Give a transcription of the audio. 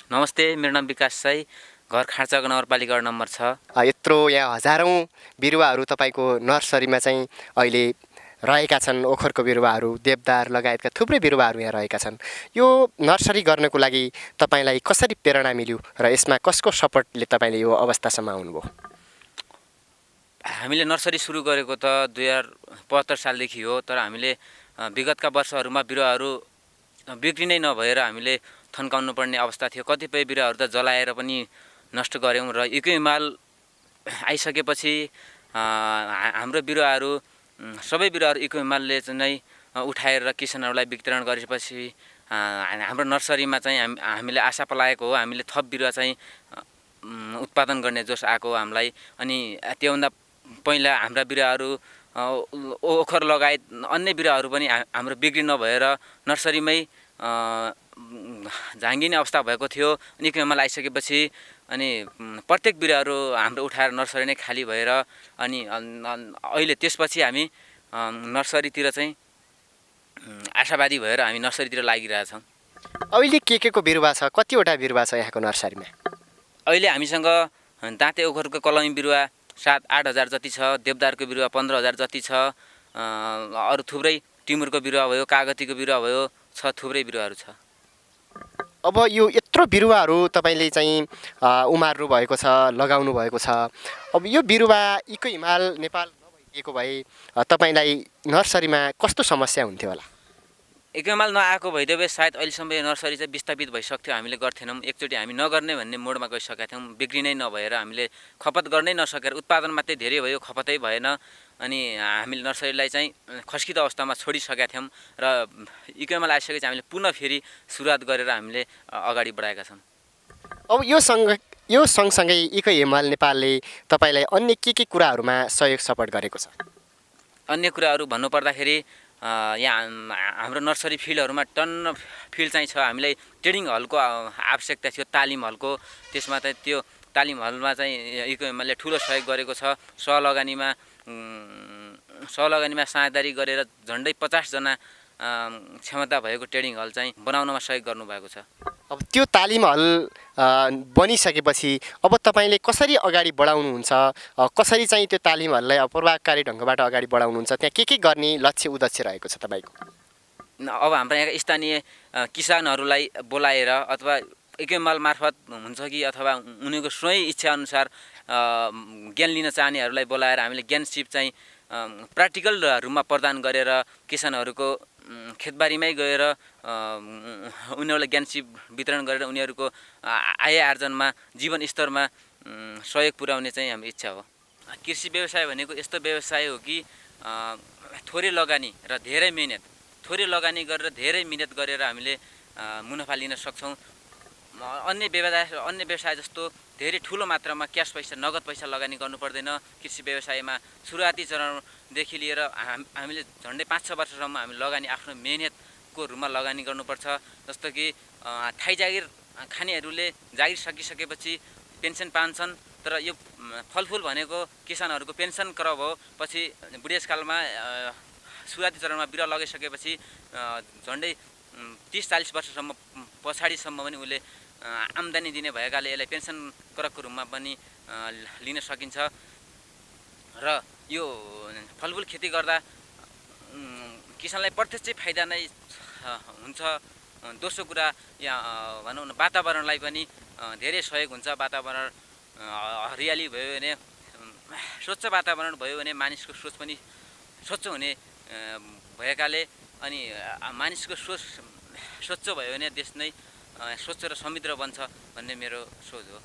नमस्ते, मेरो नाम विकास साई, घर खाँचाको नगरपालिका वडा नम्बर 6। यत्रो यहाँ हजारौँ बिरुवाहरू तपाईँको नर्सरीमा चाहिँ अहिले रहेका छन्। ओखरको बिरुवाहरू, देवदार लगायतका थुप्रै बिरुवाहरू यहाँ रहेका छन्। यो नर्सरी गर्नको लागि तपाईँलाई कसरी प्रेरणा मिल्यो र यसमा कसको सपोर्टले तपाईँले यो अवस्थासम्म आउनुभयो? हामीले नर्सरी सुरु गरेको त 2075 सालदेखि हो, तर हामीले विगतका वर्षहरूमा बिरुवाहरू बिक्री नै नभएर हामीले थन्काउनु पर्ने अवस्था थियो। कतिपय बिरुवाहरू त जलाएर पनि नष्ट गऱ्यौँ र इको हिमाल आइसकेपछि हाम्रो बिरुवाहरू सबै बिरुवाहरू इको हिमालले नै उठाएर किसानहरूलाई वितरण गरेपछि हाम्रो नर्सरीमा चाहिँ हामीले आशा पलाएको हो। हामीले थप बिरुवा चाहिँ उत्पादन गर्ने जोस आएको हो हामीलाई। अनि त्योभन्दा पहिला हाम्रा बिरुवाहरू ओखर लगायत अन्य बिरुवाहरू पनि हाम्रो बिक्री नभएर नर्सरीमै झाँगिने अवस्था भएको थियो। इको हिमाल आइसकेपछि अनि प्रत्येक बिरुवाहरू हाम्रो उठाएर नर्सरी नै खाली भएर अनि अहिले त्यसपछि हामी नर्सरीतिर चाहिँ आशावादी भएर हामी नर्सरीतिर लागिरहेछौँ। अहिले के को बिरुवा छ? कतिवटा बिरुवा छ यहाँको नर्सरीमा? अहिले हामीसँग दाँते ओखरको कलमी बिरुवा 7-8 हजार जति छ, देवदारको बिरुवा 15 हजार जति छ, अरू थुप्रै टिमुरको बिरुवा भयो, कागतीको बिरुवा भयो, थुप्रै बिरुवाहरू छ। अब यो यत्रो बिरुवाहरू तपाईँले चाहिँ उमार्नु भएको छ, लगाउनु भएको छ। अब यो बिरुवा इको हिमाल नेपाल नभइदिएको भए तपाईँलाई नर्सरीमा कस्तो समस्या हुन्थ्यो होला? इको हिमाल नआएको भइदियो भए सायद अहिलेसम्म यो नर्सरी चाहिँ विस्थापित भइसक्थ्यो। हामीले गर्थेनौँ, एकचोटि हामी नगर्ने भन्ने मोडमा गइसकेका थियौँ। बिक्री नै नभएर हामीले खपत गर्नै नसकेर उत्पादन मात्रै धेरै भयो, खपतै भएन। अनि हामीले नर्सरीलाई चाहिँ खस्किँदो अवस्थामा छोडिसकेका थियौँ र इको हिमाल आइसकेपछि हामीले पुनः फेरि सुरुवात गरेर हामीले अगाडि बढाएका छौँ। अब यो सँगसँगै इको हिमाल नेपालले तपाईँलाई अन्य के कुराहरूमा सहयोग सपोर्ट गरेको छ? अन्य कुराहरू भन्नुपर्दाखेरि यहाँ हाम्रो नर्सरी फिल्डहरूमा टन्न फिल्ड चाहिँ छ। हामीलाई ट्रेनिङ हलको आवश्यकता थियो, तालिम हलको। त्यसमा चाहिँ त्यो तालिम हलमा चाहिँ इको हिमालले ठुलो सहयोग गरेको छ। सहलगानीमा साझेदारी गरेर झन्डै 50 जना क्षमता भएको ट्रेनिङ हल चाहिँ बनाउनमा सहयोग गर्नुभएको छ। अब त्यो तालिम हल बनिसकेपछि अब तपाईँले कसरी अगाडि बढाउनुहुन्छ? कसरी चाहिँ त्यो तालिम हललाई प्रभावकारी ढङ्गबाट अगाडि बढाउनुहुन्छ? त्यहाँ के गर्ने लक्ष्य उद्देश्य रहेको छ तपाईँको? अब हाम्रो यहाँ स्थानीय किसानहरूलाई बोलाएर अथवा इको हिमाल मार्फत हुन्छ कि अथवा उनीहरूको स्वयं इच्छाअनुसार ज्ञान लिन चाहनेहरूलाई बोलाएर हामीले ज्ञान सिप चाहिँ प्र्याक्टिकल रूपमा प्रदान गरेर किसानहरूको खेतबारीमै गएर उनीहरूलाई ज्ञान सिप वितरण गरेर उनीहरूको आय आर्जनमा जीवन स्तरमा सहयोग पुर्याउने चाहिँ हाम्रो इच्छा हो। कृषि व्यवसाय भनेको यस्तो व्यवसाय हो कि थोरै लगानी र धेरै मिहिनेत, थोरै लगानी गरेर धेरै मिहिनेत गरेर हामीले मुनाफा लिन सक्छौँ। अन्य व्यवसाय जस्तो धेरै ठुलो मात्रामा क्यास पैसा, नगद पैसा लगानी गर्नु पर्दैन। कृषि व्यवसायमा सुरुवाती चरणदेखि लिएर हामीले झन्डै 5-6 वर्षसम्म हामी लगानी आफ्नो मेहनतको रूपमा लगानी गर्नुपर्छ। जस्तो कि थाई जागिर खानेहरूले जागिर सकिसकेपछि पेन्सन पाउँछन्, तर यो फलफुल भनेको किसानहरूको पेन्सन करब हो। पछि बुढेसकालमा सुरुवाती चरणमा बिरुवा लगाइसकेपछि झन्डै 30-40 वर्षसम्म पछाडिसम्म पनि उसले आम्दानी दिने भएकाले यसलाई पेन्सन करकको रूपमा पनि लिन सकिन्छ। र यो फलफुल खेती गर्दा किसानलाई प्रत्यक्ष फाइदा नै हुन्छ। दोस्रो कुरा यहाँ भनौँ न वातावरणलाई पनि धेरै सहयोग हुन्छ। वातावरण हरियाली भयो भने, स्वच्छ वातावरण भयो भने मानिसको सोच पनि स्वच्छ हुने भएकाले अनि मानिसको सोच स्वच्छ भयो भने देश नै स्वच्छ र समृद्ध बन्छ भन्ने मेरो सोच हो।